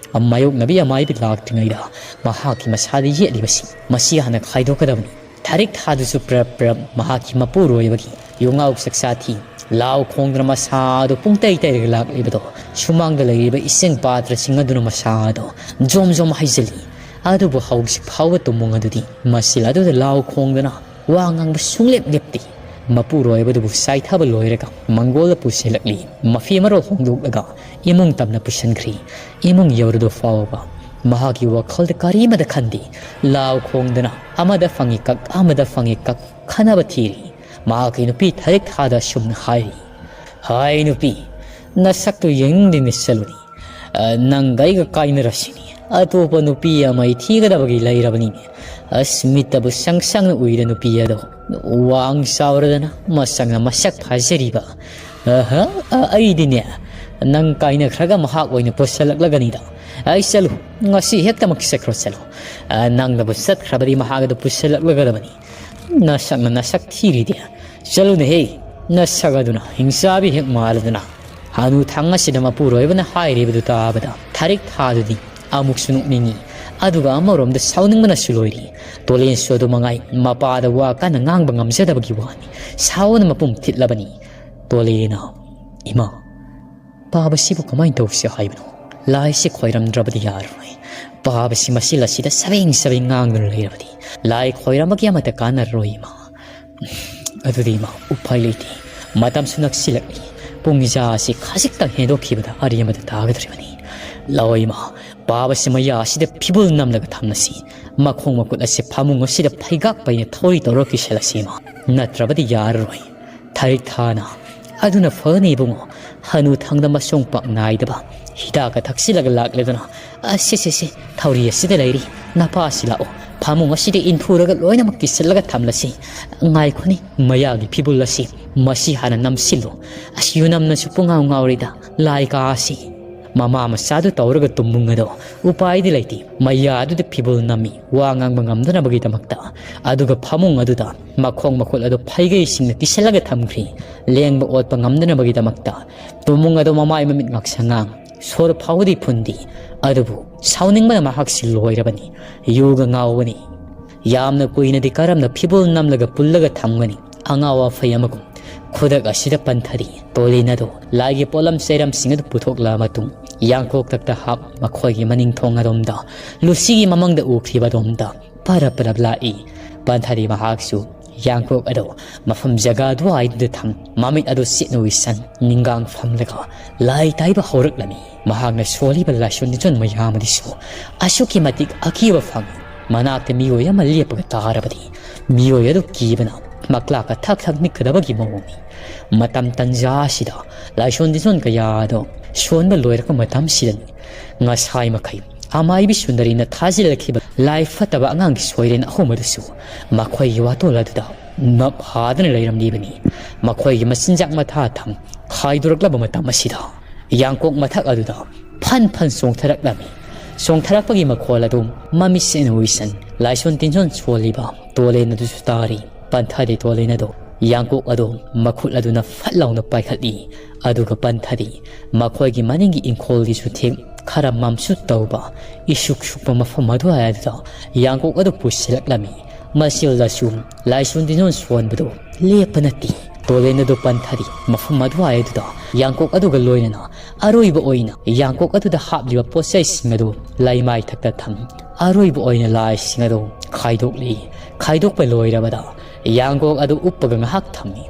ꯃꯥꯌꯣꯛꯅꯕꯤ ꯑꯃꯥꯏꯕꯤ ꯂꯥꯛꯇ꯭ꯔꯤꯉꯩꯗ ꯃꯍꯥꯛꯀꯤ ꯃꯁꯥꯗ ꯌꯦꯠꯂꯤꯕꯁꯤ ꯃꯁꯤ ꯍꯥꯟꯅ ꯈꯥꯏꯗꯣꯛꯀꯗꯕꯅꯤ꯫ ꯊꯥꯔꯤꯛ ꯊꯥꯗꯨꯁꯨ ꯄ꯭ꯔꯞ ꯄ꯭ꯔꯞ ꯃꯍꯥꯛꯀꯤ ꯃꯄꯨꯔꯣꯏꯕꯒꯤ ꯌꯣꯡꯉꯥꯎ ꯆꯥꯛꯆꯥ ꯊꯤ꯫ ꯂꯥꯎ ꯈꯣꯡꯗꯨꯅ ꯃꯁꯥꯗꯨ ꯄꯨꯡꯇꯩ ꯇꯩꯔꯒ ꯂꯥꯛꯂꯤꯕꯗꯣ ꯁꯨꯃꯥꯡꯗ ꯂꯩꯔꯤꯕ ꯏꯁꯤꯡ ꯄꯥꯇ꯭ꯔꯁꯤꯡ ꯑꯗꯨꯅ ꯃꯁꯥꯗꯣ ꯖꯣꯝ ꯖꯣꯝ ꯍꯩꯖꯤꯜꯂꯤ꯫ ꯑꯗꯨꯕꯨ ꯍꯧꯖꯤꯛ ꯐꯥꯎꯕ ꯇꯨꯝꯃꯨꯡ ꯑꯗꯨꯗꯤ ꯃꯆꯤꯜ ꯑꯗꯨꯗ ꯂꯥꯎ ꯈꯣꯡꯗꯅ ꯋꯥ ꯉꯥꯡꯕ ꯁꯨꯡꯂꯦꯞ ꯂꯦꯞꯇꯦ꯫ ꯃꯄꯨꯔꯣꯏꯕꯗꯨꯕꯨ ꯆꯥꯏꯊꯕ ꯂꯣꯏꯔꯒ ꯃꯪꯒꯣꯜꯗ ꯄꯨꯁꯤꯜꯂꯛꯂꯤ꯫ ꯃꯐꯤ ꯃꯔꯣꯜ ꯍꯣꯡꯗꯣꯛꯂꯒ ꯏꯃꯨꯡ ꯇꯝꯅ ꯄꯨꯁꯤꯟꯈ꯭ꯔꯤ꯫ ꯏꯃꯨꯡ ꯌꯧꯔꯗꯨ ꯐꯥꯎꯕ ꯃꯍꯥꯛꯀꯤ ꯋꯥꯈꯜꯗ ꯀꯔꯤꯃꯗ ꯈꯟꯗꯦ꯫ ꯂꯥꯎ ꯈꯣꯡꯗꯅ ꯑꯃꯗ ꯐꯪꯉꯤ ꯀꯛ, ꯑꯃꯗ ꯐꯪꯉꯤ ꯀꯛ ꯈꯟꯅꯕ ꯊꯤꯔꯤ꯫ ꯃꯍꯥꯛꯀꯤ ꯅꯨꯄꯤ ꯊꯥꯔꯤꯛ ꯊꯥꯗ ꯑꯁꯨꯝꯅ ꯍꯥꯏꯔꯤ, "ꯍꯥꯏ ꯅꯨꯄꯤ, ꯅꯁꯛꯇꯨ ꯌꯦꯡꯅꯤꯡꯗꯦꯅꯦ ꯆꯠꯂꯨꯅꯤ꯫ ꯑ, ꯅꯪꯒ ꯑꯩꯒ ꯀꯥꯏꯅꯔꯁꯤꯅꯤ꯫ ꯑꯇꯣꯞꯄ ꯅꯨꯄꯤ ꯑꯃ ꯑꯩ ꯊꯤꯒꯗꯕꯒꯤ ꯂꯩꯔꯕꯅꯤꯅꯦ꯫ ꯑꯁ, ꯃꯤꯠꯇꯕꯨ ꯁꯪ ꯁꯪꯅ ꯎꯏꯗ ꯅꯨꯄꯤ ꯑꯗꯣ꯫ ꯋꯥꯡ ꯆꯥꯎꯔꯗꯅ ꯃꯁꯛꯅ ꯃꯁꯛ ꯐꯖꯔꯤꯕ꯫ ꯑꯍ, ꯑ, ꯑꯩꯗꯤꯅꯦ, ꯅꯪ ꯀꯥꯏꯅꯈ꯭ꯔꯒ ꯃꯍꯥꯛ ꯑꯣꯏꯅ ꯄꯨꯁꯜꯂꯛꯂꯒꯅꯤꯗ꯫ ꯑꯩ ꯆꯠꯂꯨ, ꯉꯁꯤ ꯍꯦꯛꯇꯃꯛ ꯆꯠꯈ꯭ꯔꯣ ꯆꯠꯂꯨ꯫ ꯑ, ꯅꯪꯅꯕꯨ ꯆꯠꯈ꯭ꯔꯕꯗꯤ ꯃꯍꯥꯛ ꯑꯗꯨ ꯄꯨꯁꯜꯂꯛꯂꯒꯗꯕꯅꯤ꯫ ꯅꯁꯛꯅ ꯅꯁꯛ ꯊꯤꯔꯤꯗꯤ꯫ ꯆꯠꯂꯨꯅꯦꯍꯦ, ꯅꯁꯛ ꯑꯗꯨꯅ ꯍꯤꯡꯆꯥꯕꯤ ꯍꯦꯛ ꯃꯥꯜꯂꯗꯅ꯫" ꯍꯅꯨ ꯊꯪ ꯑꯁꯤꯗ ꯃꯄꯨꯔꯣꯏꯕꯅ ꯍꯥꯏꯔꯤꯕꯗꯨ ꯇꯥꯕꯗ ꯊꯥꯔꯤꯛ ꯊꯥꯗꯨꯗꯤ ꯑꯃꯨꯛꯁꯨ ꯅꯣꯛꯅꯤꯡꯉꯤ, ꯑꯗꯨꯒ ꯑꯃꯔꯣꯝꯗ ꯁꯥꯎꯅꯤꯡꯕꯅꯁꯨ ꯂꯣꯏꯔꯤ꯫ ꯇꯣꯂꯦꯟꯁꯨ ꯑꯗꯨ ꯃꯉꯥꯏ ꯃꯄꯥꯗ ꯋꯥ ꯀꯟꯅ ꯉꯥꯡꯕ ꯉꯝꯖꯗꯕꯒꯤ ꯋꯥꯅꯤ꯫ ꯁꯥꯎꯅ ꯃꯄꯨꯝ ꯊꯤꯠꯂꯕꯅꯤ꯫ ꯇꯣꯂꯦꯅ, "ꯏꯃꯥ, ꯄꯥꯕꯁꯤꯕꯨ ꯀꯃꯥꯏꯅ ꯇꯧꯁꯤ ꯍꯥꯏꯕꯅꯣ? ꯂꯥꯏꯁꯤ ꯈꯣꯏꯔꯝꯗ꯭ꯔꯕꯗꯤ ꯌꯥꯔꯔꯣꯏ꯫ ꯄꯥꯕꯁꯤ ꯃꯆꯤꯜ ꯑꯁꯤꯗ ꯁꯕꯦꯡ ꯁꯕꯦꯡ ꯉꯥꯡꯗꯨꯅ ꯂꯩꯔꯕꯗꯤ ꯂꯥꯏ ꯈꯣꯏꯔꯝꯕꯒꯤ ꯑꯃꯠꯇ ꯀꯥꯟꯅꯔꯔꯣꯏ ꯏꯃꯥ꯫ ꯑꯗꯨꯗꯤ ꯏꯃꯥ, ꯎꯄꯥꯏ ꯂꯩꯇꯦ꯫ ꯃꯇꯝꯁꯨ ꯅꯛꯁꯤꯜꯂꯛꯂꯤ꯫ ꯄꯨꯡ ꯏꯖꯥ ꯑꯁꯤ ꯈꯖꯤꯛꯇꯪ ꯍꯦꯟꯗꯣꯛꯈꯤꯕꯗ ꯑꯔꯦꯝꯕꯗ ꯇꯥꯒꯗꯧꯔꯤꯕꯅꯤ꯫ ꯂꯥꯛꯑꯣ ꯏꯃꯥ, ꯄꯥꯕꯁꯤ ꯃꯌꯥ ꯑꯁꯤꯗ ꯐꯤꯕꯨꯜ ꯅꯝꯂꯒ ꯊꯝꯂꯁꯤ꯫ ꯃꯈꯣꯡ ꯃꯈꯨꯠ ꯑꯁꯤ ꯐꯃꯨꯡ ꯑꯁꯤꯗ ꯐꯩꯒꯥꯛ ꯄꯩꯅ ꯊꯧꯔꯤ ꯇꯧꯔ ꯀꯤꯁꯜꯂꯁꯤ ꯏꯃꯥ꯫ ꯅꯠꯇ꯭ꯔꯕꯗꯤ ꯌꯥꯔꯔꯣꯏ꯫ ꯊꯥꯔꯤꯛ ꯊꯥꯅ, "ꯑꯗꯨꯅ ꯐꯅꯤ ꯏꯕꯨꯡꯉꯣ꯫ ꯍꯅꯨ ꯊꯪꯗ ꯃꯁꯣꯡ ꯄꯥꯛ ꯅꯥꯏꯗꯕ ꯍꯤꯗꯥꯛꯀ ꯊꯛꯆꯤꯜꯂꯒ ꯂꯥꯛꯂꯦꯗꯅ꯫ ꯑꯁ, ꯁꯦ, ꯁꯦ, ꯁꯦ, ꯊꯧꯔꯤ ꯑꯁꯤꯗ ꯂꯩꯔꯤ꯫ ꯅꯄꯥꯁꯤ ꯂꯥꯛꯑꯣ꯫ ꯐꯃꯨꯡ ꯑꯁꯤꯗ ꯏꯟꯊꯨꯔꯒ ꯂꯣꯏꯅꯃꯛ ꯀꯤꯁꯤꯜꯂꯒ ꯊꯝꯂꯁꯤ꯫ ꯉꯥꯏꯈꯣꯅꯤ, ꯃꯌꯥꯒꯤ ꯐꯤꯕꯨꯜ ꯑꯁꯤ ꯃꯁꯤ ꯍꯥꯟꯅ ꯅꯝꯁꯤꯜꯂꯨ꯫ ꯑꯁ, ꯌꯨꯅꯝꯅꯁꯨ ꯄꯨꯡꯉꯥꯎ ꯉꯥꯎꯔꯤꯗ ꯂꯥꯏ ꯀꯥ ꯑꯁꯤ꯫" ꯃꯃꯥ ꯃꯆꯥꯗꯨ ꯇꯧꯔꯒ ꯇꯨꯝꯃꯨꯡ ꯑꯗꯣ ꯎꯄꯥꯏꯗꯤ ꯂꯩꯇꯦ꯫ ꯃꯌꯥꯗꯨꯗ ꯐꯤꯕꯨꯜ ꯅꯝꯃꯤ, ꯋꯥ ꯉꯥꯡꯕ ꯉꯝꯗꯅꯕꯒꯤꯗꯃꯛꯇ꯫ ꯑꯗꯨꯒ ꯐꯃꯨꯡ ꯑꯗꯨꯗ ꯃꯈꯣꯡ ꯃꯈꯨꯠ ꯑꯗꯨ ꯐꯩꯒꯩꯁꯤꯡꯅ ꯀꯤꯁꯜꯂꯒ ꯊꯝꯈ꯭ꯔꯤ, ꯂꯦꯡꯕ ꯑꯣꯠꯄ ꯉꯝꯗꯅꯕꯒꯤꯗꯃꯛꯇ꯫ ꯇꯨꯝꯃꯨꯡ ꯑꯗꯣ ꯃꯃꯥꯏ ꯃꯃꯤꯠ ꯉꯥꯛꯁꯪ ꯉꯥꯡ, ꯁꯣꯔ ꯐꯥꯎꯕꯗꯤ ꯐꯨꯟꯗꯤ꯫ ꯑꯗꯨꯕꯨ ꯁꯥꯎꯅꯤꯡꯕꯅ ꯃꯍꯥꯛꯁꯤ ꯂꯣꯏꯔꯕꯅꯤ꯫ ꯌꯨꯒ ꯉꯥꯎꯕꯅꯤ꯫ ꯌꯥꯝꯅ ꯀꯨꯏꯅꯗꯤ ꯀꯔꯝꯅ ꯐꯤꯕꯨꯜ ꯅꯝꯂꯒ ꯄꯨꯜꯂꯒ ꯊꯝꯒꯅꯤ? ꯑꯉꯥꯎ ꯑꯐꯩ ꯑꯃꯒꯨꯝ꯫ ꯈꯨꯗꯛ ꯑꯁꯤꯗ ꯄꯟꯊꯔꯤ꯫ ꯇꯣꯂꯤꯟ ꯑꯗꯣ ꯂꯥꯏꯒꯤ ꯄꯣꯠꯂꯝ ꯆꯩꯔꯝꯁꯤꯡ ꯑꯗꯨ ꯄꯨꯊꯣꯛꯂꯕ ꯃꯇꯨꯡ, ꯌꯥꯡꯀꯣꯛ ꯇꯛꯇ ꯍꯥꯞ ꯃꯈꯣꯏꯒꯤ ꯃꯅꯤꯡ ꯊꯣꯡ ꯑꯗꯣꯝꯗ, ꯂꯨꯁꯤꯒꯤ ꯃꯃꯪꯗ ꯎꯈ꯭ꯔꯤꯕ ꯑꯗꯣꯝꯗ ꯄꯔꯞ ꯄꯔꯞ ꯂꯥꯛꯏ꯫ ꯄꯟꯊꯔꯤ ꯃꯍꯥꯛꯁꯨ ꯌꯥꯡꯀꯣꯛ ꯑꯗꯣ ꯃꯐꯝ ꯖꯒꯥ ꯑꯗꯨꯋꯥꯏꯗꯨꯗ ꯊꯝ, ꯃꯃꯤꯠ ꯑꯗꯨ ꯁꯤꯠꯅ ꯎꯏꯁꯟ, ꯅꯤꯡꯒꯥꯡ ꯐꯝꯂꯒ ꯂꯥꯏ ꯇꯥꯏꯕ ꯍꯧꯔꯛꯂꯝꯃꯤ꯫ ꯃꯍꯥꯛꯅ ꯁꯣꯜꯂꯤꯕ ꯂꯥꯏꯁꯣꯟ ꯇꯤꯟꯖꯣꯟ ꯃꯌꯥꯝ ꯑꯗꯨꯁꯨ ꯑꯁꯨꯛꯀꯤ ꯃꯇꯤꯛ ꯑꯀꯤꯕ ꯐꯪꯏ꯫ ꯃꯅꯥꯛꯇ ꯃꯤꯑꯣꯏ ꯑꯃ ꯂꯦꯞꯄꯒ ꯇꯥꯔꯕꯗꯤ ꯃꯤꯑꯣꯏ ꯑꯗꯨ ꯀꯤꯕꯅ ꯃꯀ꯭ꯂꯥꯛꯀ ꯊꯛ ꯊꯛ ꯅꯤꯛꯀꯗꯕꯒꯤ ꯃꯑꯣꯡꯅꯤ꯫ ꯃꯇꯝ ꯇꯟꯖꯥ ꯑꯁꯤꯗ ꯂꯥꯏꯁꯣꯟ ꯇꯤꯟꯖꯣꯟ ꯀꯌꯥ ꯑꯗꯣ ꯁꯣꯟꯕ ꯂꯣꯏꯔꯛꯄ ꯃꯇꯝꯁꯤꯗꯅꯤ ꯉꯁꯥꯏ ꯃꯈꯩ ꯑꯃꯥꯏꯕꯤ ꯁꯨꯟꯗꯔꯤꯅ ꯊꯥꯖꯤꯜꯂꯛꯈꯤꯕ ꯂꯥꯏ ꯐꯠꯇꯕ ꯑꯉꯥꯡꯒꯤ ꯁꯣꯏꯔꯦꯟ ꯑꯍꯨꯝ ꯑꯗꯨꯁꯨ ꯃꯈꯣꯏꯒꯤ ꯋꯥꯇꯣꯜ ꯑꯗꯨꯗ ꯅꯞ ꯍꯥꯗꯅ ꯂꯩꯔꯝꯂꯤꯕꯅꯤ꯫ ꯃꯈꯣꯏꯒꯤ ꯃꯆꯤꯟꯖꯥꯛ ꯃꯊꯥ ꯊꯝ ꯈꯥꯏꯗꯣꯔꯛꯂꯕ ꯃꯇꯝ ꯑꯁꯤꯗ ꯌꯥꯡꯀꯣꯛ ꯃꯊꯛ ꯑꯗꯨꯗ ꯐꯟ ꯐꯟ ꯆꯣꯡꯊꯔꯛꯂꯝꯃꯤ꯫ ꯆꯣꯡꯊꯔꯛꯄꯒꯤ ꯃꯈꯣꯜ ꯑꯗꯨ ꯃꯃꯤꯠ ꯁꯦꯡꯅ ꯎꯏꯁꯟ ꯂꯥꯏꯁꯣꯟ ꯇꯤꯟꯖꯣꯟ ꯁꯣꯜꯂꯤꯕ ꯇꯣꯂꯦꯟ ꯑꯗꯨꯁꯨ ꯇꯥꯔꯤ꯫ ꯄꯟꯊꯥꯗꯤ ꯇꯣꯂꯦꯟ ꯑꯗꯨ ꯌꯥꯡꯀꯣꯛ ꯑꯗꯨ ꯃꯈꯨꯠ ꯑꯗꯨꯅ ꯐꯠ ꯂꯥꯎꯅ ꯄꯥꯏꯈꯠꯂꯤ꯫ ꯑꯗꯨꯒ ꯄꯟꯊꯥꯗꯤ ꯃꯈꯣꯏꯒꯤ ꯃꯅꯤꯡꯒꯤ ꯏꯪꯈꯣꯜꯒꯤꯁꯨ ꯊꯦꯛ ꯈꯔ ꯃꯝꯁꯨ ꯇꯧꯕ ꯏꯁꯨꯛ ꯁꯨꯛꯄ ꯃꯐꯝ ꯑꯗꯨꯋꯥꯏ ꯑꯗꯨꯗ ꯌꯥꯡꯀꯣꯛ ꯑꯗꯨ ꯄꯨꯁꯤꯜꯂꯛꯂꯝꯃꯤ꯫ ꯃꯁꯤꯗꯁꯨ ꯂꯥꯏꯁꯣꯟ ꯇꯤꯟꯖꯣꯟ ꯁꯣꯟꯕꯗꯨ ꯂꯦꯞꯄ ꯅꯠꯇꯦ꯫ ꯇꯣꯂꯦꯟ ꯑꯗꯨ ꯄꯟꯊꯔꯤ꯫ ꯃꯐꯝ ꯑꯗꯨꯋꯥꯏ ꯑꯗꯨꯗ ꯌꯥꯡꯀꯣꯛ ꯑꯗꯨꯒ ꯂꯣꯏꯅꯅ ꯑꯔꯣꯏꯕ ꯑꯣꯏꯅ ꯌꯥꯡꯀꯣꯛ ꯑꯗꯨꯗ ꯍꯥꯞꯂꯤꯕ ꯄꯣꯠꯆꯩꯁꯤꯡ ꯑꯗꯨ ꯂꯩꯃꯥꯏ ꯊꯛꯇ ꯊꯝ꯫ ꯑꯔꯣꯏꯕ ꯑꯣꯏꯅ ꯂꯥꯏꯁꯤꯡ ꯑꯗꯨ ꯈꯥꯏꯗꯣꯛꯂꯤ꯫ ꯈꯥꯏꯗꯣꯛꯄ ꯂꯣꯏꯔꯕꯗ ꯌꯥꯡꯀꯣꯛ ꯑꯗꯨ ꯎꯞꯄꯒ ꯉꯥꯏꯍꯥꯛ ꯊꯝꯃꯤ꯫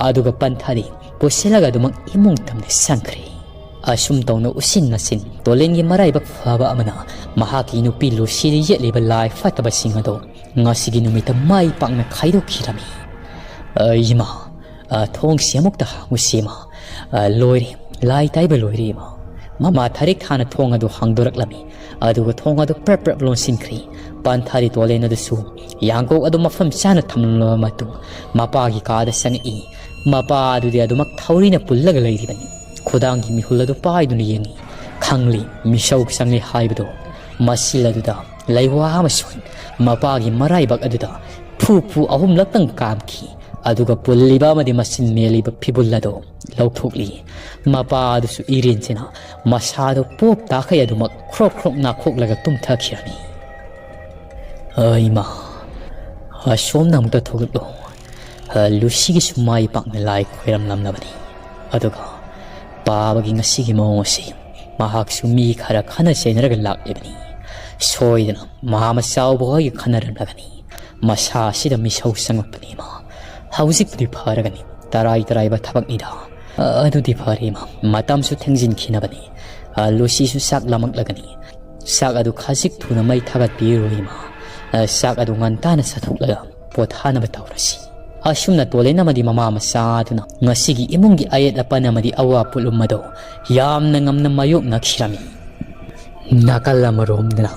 ꯑꯗꯨꯒ ꯄꯟꯊꯔꯤ ꯄꯨꯁꯤꯜꯂꯒ ꯑꯗꯨꯃꯛ ꯏꯃꯨꯡ ꯇꯝꯅ ꯆꯪꯈ꯭ꯔꯦ꯫ ꯑꯁꯨꯝ ꯇꯧꯅ ꯎꯁꯤꯟ ꯅꯥꯁꯤꯟ ꯇꯣꯂꯦꯟꯒꯤ ꯃꯔꯥꯏꯕꯛ ꯐꯕ ꯑꯃꯅ ꯃꯍꯥꯛꯀꯤ ꯅꯨꯄꯤ ꯂꯨꯁꯤꯗ ꯌꯦꯠꯂꯤꯕ ꯂꯥꯏ ꯐꯠꯇꯕꯁꯤꯡ ꯑꯗꯨ ꯉꯁꯤꯒꯤ ꯅꯨꯃꯤꯠꯇ ꯃꯥꯏ ꯄꯥꯛꯅ ꯈꯥꯏꯗꯣꯛꯈꯤꯔꯝꯃꯤ꯫ ꯑ, ꯏꯃꯥ, ꯑ, ꯊꯣꯡꯁꯤ ꯑꯃꯨꯛꯇ ꯍꯥꯡꯉꯨꯁꯤ, ꯏꯃꯥ꯫ ꯑ, ꯂꯣꯏꯔꯦ, ꯂꯥꯏ ꯇꯥꯏꯕ ꯂꯣꯏꯔꯦ, ꯏꯃꯥ꯫ ꯃꯃꯥ ꯊꯥꯔꯤꯛ ꯊꯥꯅ ꯊꯣꯡ ꯑꯗꯨ ꯍꯥꯡꯗꯣꯔꯛꯂꯝꯃꯤ꯫ ꯑꯗꯨꯒ ꯊꯣꯡ ꯑꯗꯨ ꯄ꯭ꯔꯞ ꯄ꯭ꯔꯞ ꯂꯣꯟꯁꯤꯟꯈ꯭ꯔꯤ꯫ ꯄꯥꯟꯊꯥꯔꯤ ꯇꯣꯂꯦꯟ ꯑꯗꯨꯁꯨ ꯌꯥꯡꯀꯣꯛ ꯑꯗꯨ ꯃꯐꯝ ꯆꯥꯅ ꯊꯝꯂꯕ ꯃꯇꯨꯡ ꯃꯄꯥꯒꯤ ꯀꯥꯗ ꯆꯪꯉꯛꯏ꯫ ꯃꯄꯥ ꯑꯗꯨꯗꯤ ꯑꯗꯨꯃꯛ ꯊꯧꯔꯤꯅ ꯄꯨꯜꯂꯒ ꯂꯩꯔꯤꯕꯅꯤ꯫ ꯈꯨꯗꯥꯡꯒꯤ ꯃꯤꯍꯨꯜ ꯑꯗꯨ ꯄꯥꯏꯗꯨꯅ ꯌꯦꯡꯉꯤ꯫ ꯈꯪꯂꯤ, ꯃꯤꯁꯧ ꯆꯪꯂꯤ ꯍꯥꯏꯕꯗꯣ꯫ ꯃꯁꯤꯜ ꯑꯗꯨꯗ ꯂꯩꯋꯥ ꯑꯃꯁꯨꯡ ꯃꯄꯥꯒꯤ ꯃꯔꯥꯏꯕꯛ ꯑꯗꯨꯗ ꯐꯨ ꯐꯨ ꯑꯍꯨꯝꯂꯛꯇꯪ ꯀꯥꯝꯈꯤ꯫ ꯑꯗꯨꯒ ꯄꯨꯜꯂꯤꯕ ꯑꯃꯗꯤ ꯃꯆꯤꯟ ꯃꯦꯜꯂꯤꯕ ꯐꯤꯕꯨꯜ ꯑꯗꯨ ꯂꯧꯊꯣꯛꯂꯤ꯫ ꯃꯄꯥ ꯑꯗꯨꯁꯨ ꯏꯔꯦꯟꯁꯤꯅ ꯃꯁꯥꯗꯨ ꯄꯣꯞ ꯇꯥꯈꯩ ꯑꯗꯨꯃꯛ ꯈ꯭ꯔꯣꯛ ꯈ꯭ꯔꯣꯛ ꯅꯥꯈꯣꯛꯂꯒ ꯇꯨꯝꯊꯈꯤꯔꯝꯃꯤ꯫ "ꯑ, ꯏꯃꯥ, ꯑꯁꯣꯝꯗ ꯑꯃꯨꯛꯇ ꯊꯣꯛꯂꯛꯂꯣ꯫" ꯑ, ꯂꯨꯁꯤꯒꯤꯁꯨ ꯃꯥꯏ ꯄꯥꯛꯅ ꯂꯥꯏ ꯈꯣꯏꯔꯝꯂꯝꯂꯕꯅꯤ꯫ ꯑꯗꯨꯒ ꯄꯥꯕꯒꯤ ꯉꯁꯤꯒꯤ ꯃꯑꯣꯡ ꯑꯁꯤ ꯃꯍꯥꯛꯁꯨ ꯃꯤ ꯈꯔ ꯈꯟꯅ ꯆꯩꯅꯔꯒ ꯂꯥꯛꯂꯤꯕꯅꯤ꯫ ꯁꯣꯏꯗꯅ ꯃꯍꯥ ꯃꯆꯥꯎꯕ ꯍꯣꯏꯒ ꯈꯟꯅꯔꯝꯂꯒꯅꯤ꯫ ꯃꯁꯥ ꯑꯁꯤꯗ ꯃꯤꯁꯧ ꯆꯪꯂꯛꯄꯅꯤ ꯏꯃꯥ꯫ ꯍꯧꯖꯤꯛꯄꯨꯗꯤ ꯐꯔꯒꯅꯤ꯫ ꯇꯔꯥꯏ ꯇꯔꯥꯏꯕ ꯊꯕꯛꯅꯤꯗ꯫ ꯑ, ꯑꯗꯨꯗꯤ ꯐꯔꯦ ꯏꯃꯥ꯫ ꯃꯇꯝꯁꯨ ꯊꯦꯡꯖꯤꯟꯈꯤꯅꯕꯅꯤ꯫ ꯑ, ꯂꯨꯁꯤꯁꯨ ꯆꯥꯛ ꯂꯥꯝꯃꯛꯂꯒꯅꯤ꯫ ꯆꯥꯛ ꯑꯗꯨ ꯈꯖꯤꯛ ꯊꯨꯅ ꯃꯩ ꯊꯥꯒꯠꯄꯤꯔꯣ ꯏꯃꯥ꯫ ꯑ, ꯆꯥꯛ ꯑꯗꯨ ꯉꯟꯇꯥꯅ ꯆꯥꯊꯣꯛꯂꯒ ꯄꯣꯊꯥꯅꯕ ꯇꯧꯔꯁꯤ꯫ ꯑꯁꯨꯝꯅ ꯇꯣꯂꯦꯟ ꯑꯃꯗꯤ ꯃꯃꯥ ꯃꯆꯥ ꯑꯗꯨꯅ ꯉꯁꯤꯒꯤ ꯏꯃꯨꯡꯒꯤ ꯑꯌꯦꯠ ꯑꯄꯟ ꯑꯃꯗꯤ ꯑꯋꯥ ꯄꯣꯠꯂꯨꯝ ꯑꯗꯨ ꯌꯥꯝꯅ ꯉꯝꯅ ꯃꯥꯌꯣꯛꯅꯈꯤꯔꯝꯃꯤ꯫ ꯅꯥꯀꯜ ꯑꯃꯔꯣꯝꯗꯅ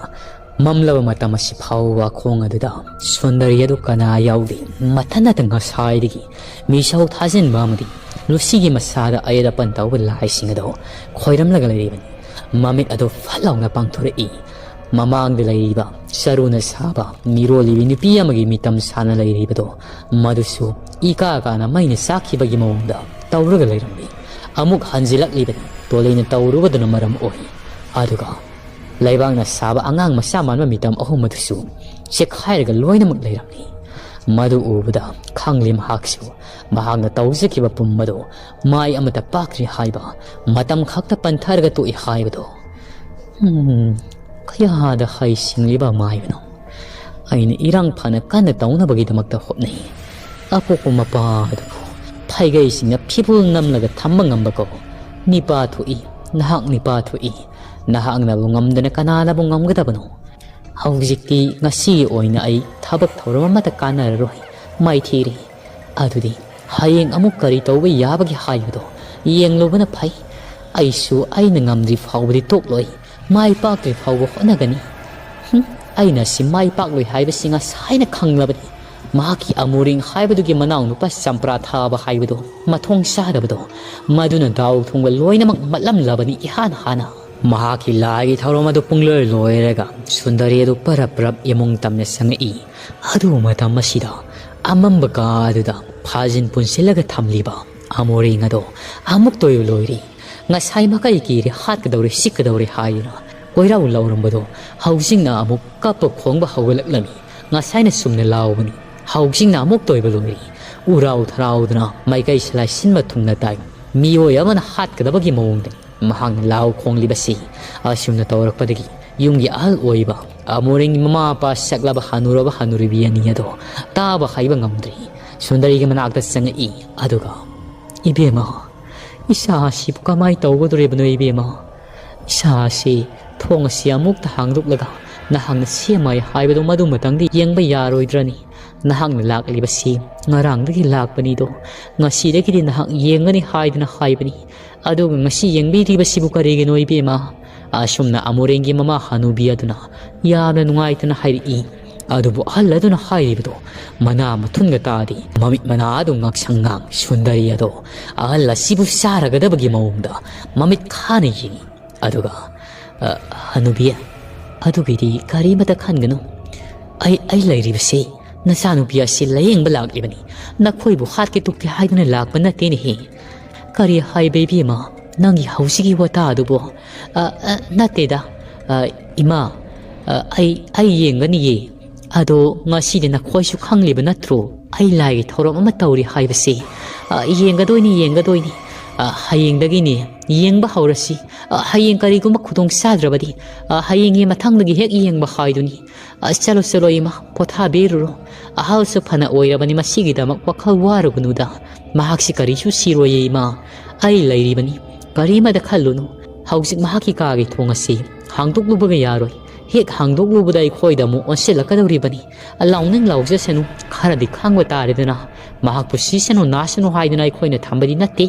ꯃꯝꯂꯕ ꯃꯇꯝ ꯑꯁꯤ ꯐꯥꯎꯕ ꯋꯥꯈꯣꯡ ꯑꯗꯨꯗ ꯁꯨꯟꯗꯔꯤ ꯑꯗꯨ ꯀꯅꯥ ꯌꯥꯎꯗꯦ꯫ ꯃꯊꯟꯇ ꯉꯁꯥꯏꯗꯒꯤ ꯃꯤꯁꯧ ꯊꯥꯖꯤꯟꯕ ꯑꯃꯗꯤ ꯂꯨꯁꯤꯒꯤ ꯃꯁꯥꯗ ꯑꯌꯦꯠ ꯑꯄꯟ ꯇꯧꯕ ꯂꯥꯏꯁꯤꯡ ꯑꯗꯨ ꯈꯣꯏꯔꯝꯂꯒ ꯂꯩꯔꯤꯕꯅꯤ꯫ ꯃꯃꯤꯠ ꯑꯗꯨ ꯐꯠ ꯂꯥꯎꯅ ꯄꯥꯡꯊꯣꯔꯛꯏ꯫ ꯃꯃꯥꯡꯗ ꯂꯩꯔꯤꯕ ꯆꯔꯨꯅ ꯁꯥꯕ ꯃꯤꯔꯣꯜꯂꯤꯕꯤ ꯅꯨꯄꯤ ꯑꯃꯒꯤ ꯃꯤꯇꯝ ꯁꯥꯅ ꯂꯩꯔꯤꯕꯗꯣ, ꯃꯗꯨꯁꯨ ꯏꯀꯥ ꯀꯥꯅ ꯃꯩꯅ ꯆꯥꯛꯈꯤꯕꯒꯤ ꯃꯑꯣꯡꯗ ꯇꯧꯔꯒ ꯂꯩꯔꯝꯂꯤ꯫ ꯑꯃꯨꯛ ꯍꯟꯖꯤꯜꯂꯛꯂꯤꯕꯅꯤ꯫ ꯇꯣꯂꯩꯅ ꯇꯧꯔꯨꯕꯗꯨꯅ ꯃꯔꯝ ꯑꯣꯏ꯫ ꯑꯗꯨꯒ ꯂꯩꯕꯥꯛꯅ ꯁꯥꯕ ꯑꯉꯥꯡ ꯃꯆꯥ ꯃꯥꯟꯕ ꯃꯤꯇꯝ ꯑꯍꯨꯝ ꯑꯗꯨꯁꯨ ꯆꯦꯛꯈꯥꯏꯔꯒ ꯂꯣꯏꯅꯃꯛ ꯂꯩꯔꯝꯂꯤ꯫ ꯃꯗꯨ ꯎꯕꯗ ꯈꯪꯂꯤ ꯃꯍꯥꯛꯁꯨ ꯃꯍꯥꯛꯅ ꯇꯧꯖꯈꯤꯕ ꯄꯨꯝꯕꯗꯨ ꯃꯥꯏ ꯑꯃꯇ ꯄꯥꯛꯇ꯭ꯔꯤ ꯍꯥꯏꯕ, ꯃꯇꯝ ꯈꯛꯇ ꯄꯟꯊꯔꯒ ꯇꯣꯛꯏ ꯍꯥꯏꯕꯗꯣ꯫ ꯎꯝ, ꯀꯌꯥꯗ ꯍꯩꯁꯤꯡꯂꯤꯕ ꯃꯥꯏꯕꯅꯣ! ꯑꯩꯅ ꯏꯔꯥꯡ ꯐꯅ ꯀꯟꯅ ꯇꯧꯅꯕꯒꯤꯗꯃꯛꯇ ꯍꯣꯠꯅꯩ꯫ ꯑꯄꯣꯛꯄ ꯃꯄꯥ ꯑꯗꯨꯕꯨ ꯐꯩꯒꯩꯁꯤꯡꯅ ꯐꯤꯕꯨꯜ ꯅꯝꯂꯒ ꯊꯝꯕ ꯉꯝꯕꯀꯣ꯫ ꯅꯤꯄꯥ ꯊꯣꯛꯏ, ꯅꯍꯥꯛ ꯅꯤꯄꯥ ꯊꯣꯛꯏ꯫ ꯅꯍꯥꯛꯅꯕꯨ ꯉꯝꯗꯅ ꯀꯅꯥꯅꯕꯨ ꯉꯝꯒꯗꯕꯅꯣ? ꯍꯧꯖꯤꯛꯇꯤ ꯉꯁꯤꯒꯤ ꯑꯣꯏꯅ ꯑꯩ ꯊꯕꯛ ꯊꯧꯔꯝ ꯑꯃꯠꯇ ꯀꯥꯟꯅꯔꯔꯣꯏ꯫ ꯃꯥꯏꯊꯤꯔꯦ꯫ ꯑꯗꯨꯗꯤ ꯍꯌꯦꯡ ꯑꯃꯨꯛ ꯀꯔꯤ ꯇꯧꯕ ꯌꯥꯕꯒꯦ ꯍꯥꯏꯕꯗꯣ ꯌꯦꯡꯂꯨꯕꯅ ꯐꯩ꯫ ꯑꯩꯁꯨ ꯑꯩꯅ ꯉꯝꯗ꯭ꯔꯤ ꯐꯥꯎꯕꯗꯤ ꯇꯣꯛꯂꯣꯏ꯫ ꯃꯥꯏ ꯄꯥꯛꯇ꯭ꯔꯤ ꯐꯥꯎꯕ ꯍꯣꯠꯅꯒꯅꯤ꯫ ꯍꯨꯝ, ꯑꯩꯅ ꯁꯤ ꯃꯥꯏ ꯄꯥꯛꯂꯣꯏ ꯍꯥꯏꯕꯁꯤ ꯉꯁꯥꯏꯅ ꯈꯪꯂꯕꯅꯤ꯫ ꯃꯍꯥꯛꯀꯤ ꯑꯃꯨꯔꯤꯡ ꯍꯥꯏꯕꯗꯨꯒꯤ ꯃꯅꯥꯎꯅꯨꯄꯥ ꯆꯝꯄ꯭ꯔꯥ ꯊꯥꯕ ꯍꯥꯏꯕꯗꯣ, ꯃꯊꯣꯡ ꯆꯥꯗꯕꯗꯣ, ꯃꯗꯨꯅ ꯗꯥꯎ ꯊꯣꯡꯕ ꯂꯣꯏꯅꯃꯛ ꯃꯠꯂꯝꯂꯕꯅꯤ ꯏꯍꯥꯟ ꯍꯥꯟꯅ꯫ ꯃꯍꯥꯛꯀꯤ ꯂꯥꯏꯒꯤ ꯊꯧꯔꯝ ꯑꯗꯨ ꯄꯨꯡꯂꯣꯏ ꯂꯣꯏꯔꯒ ꯁꯨꯟꯗꯔꯤ ꯑꯗꯨ ꯄꯔꯞ ꯄꯔꯞ ꯏꯃꯨꯡ ꯇꯝꯅ ꯆꯪꯉꯛꯏ꯫ ꯑꯗꯨ ꯃꯇꯝ ꯑꯁꯤꯗ ꯑꯃꯝꯕ ꯀꯥ ꯑꯗꯨꯗ ꯐꯥꯖꯤꯟ ꯄꯨꯟꯁꯤꯜꯂꯒ ꯊꯝꯂꯤꯕ ꯑꯃꯣꯔꯦꯡ ꯑꯗꯣ ꯑꯃꯨꯛꯇ ꯑꯣꯏꯕ ꯂꯣꯏꯔꯦ꯫ ꯉꯁꯥꯏ ꯃꯈꯩ ꯀꯤꯔꯦ, ꯍꯥꯠꯀꯗꯧꯔꯦ, ꯁꯤꯛꯀꯗꯧꯔꯦ ꯍꯥꯏꯗꯨꯅ ꯀꯣꯏꯔꯥꯎ ꯂꯥꯎꯔꯝꯕꯗꯣ ꯍꯧꯖꯤꯛꯅ ꯑꯃꯨꯛ ꯀꯞꯄ ꯈꯣꯡꯕ ꯍꯧꯒꯠꯂꯛꯂꯝꯃꯤ꯫ ꯉꯁꯥꯏꯅ ꯆꯨꯝꯅ ꯂꯥꯎꯕꯅꯤ, ꯍꯧꯖꯤꯛꯅ ꯑꯃꯨꯛꯇ ꯑꯣꯏꯕ ꯂꯣꯏꯔꯦ꯫ ꯎꯔꯥꯎ ꯊꯔꯥꯎꯗꯨꯅ ꯃꯥꯏꯀꯩ ꯁꯂꯥꯏ ꯁꯤꯟꯕ ꯊꯨꯡꯅ ꯇꯥꯏ꯫ ꯃꯤꯑꯣꯏ ꯑꯃꯅ ꯍꯥꯠꯀꯗꯕꯒꯤ ꯃꯑꯣꯡꯗꯅꯤ ꯃꯍꯥꯛꯅ ꯂꯥꯎ ꯈꯣꯡꯂꯤꯕꯁꯤ꯫ ꯑꯁꯨꯝꯅ ꯇꯧꯔꯛꯄꯗꯒꯤ ꯌꯨꯝꯒꯤ ꯑꯍꯜ ꯑꯣꯏꯕ ꯑꯃꯣꯔꯦꯡꯒꯤ ꯃꯃꯥ ꯃꯄꯥ ꯁꯛꯂꯕ ꯍꯅꯨꯔꯕ ꯍꯅꯨꯔꯕꯤ ꯑꯅꯤ ꯑꯗꯣ ꯇꯥꯕ ꯍꯩꯕ ꯉꯝꯗ꯭ꯔꯤ꯫ ꯁꯨꯟꯗꯔꯤꯒꯤ ꯃꯅꯥꯛꯇ ꯆꯪꯉꯛꯏ꯫ ꯑꯗꯨꯒ, "ꯏꯕꯦꯝꯃ, ꯏꯆꯥ ꯑꯁꯤꯕꯨ ꯀꯃꯥꯏ ꯇꯧꯒꯗꯧꯔꯤꯕꯅꯣ ꯏꯕꯦꯝꯃ? ꯏꯆꯥ ꯑꯁꯤ ꯊꯣꯡ ꯑꯁꯤ ꯑꯃꯨꯛꯇ ꯍꯥꯡꯗꯣꯛꯂꯒ ꯅꯍꯥꯛꯅ ꯁꯦꯝꯃꯥꯏ ꯍꯥꯏꯕꯗꯣ ꯃꯗꯨꯃꯇꯪꯗꯤ ꯌꯦꯡꯕ ꯌꯥꯔꯣꯏꯗ꯭ꯔꯅꯤ? ꯅꯍꯥꯛꯅ ꯂꯥꯛꯂꯤꯕꯁꯤ ꯉꯔꯥꯡꯗꯒꯤ ꯂꯥꯛꯄꯅꯤꯗꯣ, ꯉꯁꯤꯗꯒꯤꯗꯤ ꯅꯍꯥꯛ ꯌꯦꯡꯒꯅꯤ ꯍꯥꯏꯗꯨꯅ ꯍꯥꯏꯕꯅꯤ꯫ ꯑꯗꯨꯒ ꯉꯁꯤ ꯌꯦꯡꯕꯤꯗ꯭ꯔꯤꯕꯁꯤꯕꯨ ꯀꯔꯤꯒꯤꯅꯣ ꯏꯕꯦꯝꯃ?" ꯑꯁꯨꯝꯅ ꯑꯃꯣꯔꯦꯡꯒꯤ ꯃꯃꯥ ꯍꯅꯨꯕꯤ ꯑꯗꯨꯅ ꯌꯥꯝꯅ ꯅꯨꯡꯉꯥꯏꯇꯅ ꯍꯥꯏꯔꯛꯏ꯫ ꯑꯗꯨꯕꯨ ꯑꯍꯜ ꯑꯗꯨꯅ ꯍꯥꯏꯔꯤꯕꯗꯨ ꯃꯅꯥ ꯃꯊꯨꯟꯒ ꯇꯥꯗꯦ꯫ ꯃꯃꯤꯠ ꯃꯅꯥ ꯑꯗꯨ ꯉꯥꯡꯁꯪ ꯉꯥꯡ ꯁꯨꯟꯗꯔꯤ ꯑꯗꯣ ꯑꯍꯜ ꯑꯁꯤꯕꯨ ꯆꯥꯔꯒꯗꯕꯒꯤ ꯃꯑꯣꯡꯗ ꯃꯃꯤꯠ ꯈꯥꯅ ꯌꯦꯡꯏ꯫ ꯑꯗꯨꯒ, "ꯑ, ꯍꯅꯨꯕꯤ, ꯑꯗꯨꯒꯤꯗꯤ ꯀꯔꯤꯃꯇ ꯈꯟꯒꯅꯨ꯫ ꯑꯩ, ꯑꯩ ꯂꯩꯔꯤꯕꯁꯤ ꯅꯆꯥꯅꯨꯄꯤ ꯑꯁꯤ ꯂꯥꯌꯦꯡꯕ ꯂꯥꯛꯂꯤꯕꯅꯤ꯫ ꯅꯈꯣꯏꯕꯨ ꯍꯥꯠꯀꯦ ꯇꯨꯞꯀꯦ ꯍꯥꯏꯗꯨꯅ ꯂꯥꯛꯄ ꯅꯠꯇꯦꯅꯦꯍꯦ꯫ ꯀꯔꯤ ꯍꯥꯏꯕ ꯏꯕꯦꯝꯃ, ꯅꯪꯒꯤ ꯍꯧꯖꯤꯛꯀꯤ ꯋꯥꯇꯥ ꯑꯗꯨꯕꯨ?" "ꯑ, ꯑ, ꯅꯠꯇꯦꯗ, ꯑ, ꯏꯃꯥ, ꯑ, ꯑꯩ, ꯑꯩ ꯌꯦꯡꯒꯅꯤꯌꯦ꯫ ꯑꯗꯣ ꯉꯁꯤꯗꯤ ꯅꯈꯣꯏꯁꯨ ꯈꯪꯂꯤꯕ ꯅꯠꯇ꯭ꯔꯣ? ꯑꯩ ꯂꯥꯏꯒꯤ ꯊꯧꯔꯝ ꯑꯃ ꯇꯧꯔꯤ ꯍꯥꯏꯕꯁꯦ꯫ ꯑ, ꯌꯦꯡꯒꯗꯣꯏꯅꯤ, ꯌꯦꯡꯒꯗꯣꯏꯅꯤ꯫ ꯑ, ꯍꯌꯦꯡꯗꯒꯤꯅꯦ ꯌꯦꯡꯕ ꯍꯧꯔꯁꯤ꯫ ꯑ, ꯍꯌꯦꯡ ꯀꯔꯤꯒꯨꯝꯕ ꯈꯨꯗꯣꯡ ꯆꯥꯗ꯭ꯔꯕꯗꯤ, ꯑ, ꯍꯌꯦꯡꯒꯤ ꯃꯊꯪꯗꯒꯤ ꯍꯦꯛ ꯌꯦꯡꯕ ꯍꯥꯏꯗꯨꯅꯤ꯫ ꯑ, ꯆꯠꯂꯣ, ꯆꯠꯂꯣ ꯏꯃꯥ, ꯄꯣꯊꯥꯕꯤꯔꯨꯔꯣ꯫ ꯑꯍꯜꯁꯨ ꯐꯅ ꯑꯣꯏꯔꯕꯅꯤ, ꯃꯁꯤꯒꯤꯗꯃꯛ ꯋꯥꯈꯜ ꯋꯥꯔꯨꯒꯅꯨꯗ꯫ ꯃꯍꯥꯛꯁꯤ ꯀꯔꯤꯁꯨ ꯁꯤꯔꯣꯏꯌꯦ ꯏꯃꯥ꯫ ꯑꯩ ꯂꯩꯔꯤꯕꯅꯤ, ꯀꯔꯤꯃꯗ ꯈꯜꯂꯨꯅꯨ꯫ ꯍꯧꯖꯤꯛ ꯃꯍꯥꯛꯀꯤ ꯀꯥꯒꯤ ꯊꯣꯡ ꯑꯁꯤ ꯍꯥꯡꯗꯣꯛꯂꯨꯕꯒ ꯌꯥꯔꯣꯏ꯫ ꯍꯦꯛ ꯍꯥꯡꯗꯣꯛꯂꯨꯕꯗ ꯑꯩꯈꯣꯏꯗ ꯑꯃꯨꯛ ꯑꯣꯟꯁꯤꯜꯂꯛꯀꯗꯧꯔꯤꯕꯅꯤ꯫ ꯂꯥꯎꯅꯤꯡ ꯂꯥꯎꯖꯁꯅꯨ, ꯈꯔꯗꯤ ꯈꯥꯡꯕ ꯇꯥꯔꯦꯗꯅ꯫ ꯃꯍꯥꯛꯄꯨ ꯁꯤꯁꯅꯨ ꯅꯥꯁꯅꯨ ꯍꯥꯏꯗꯨꯅ ꯑꯩꯈꯣꯏꯅ ꯊꯝꯕꯗꯤ ꯅꯠꯇꯦ꯫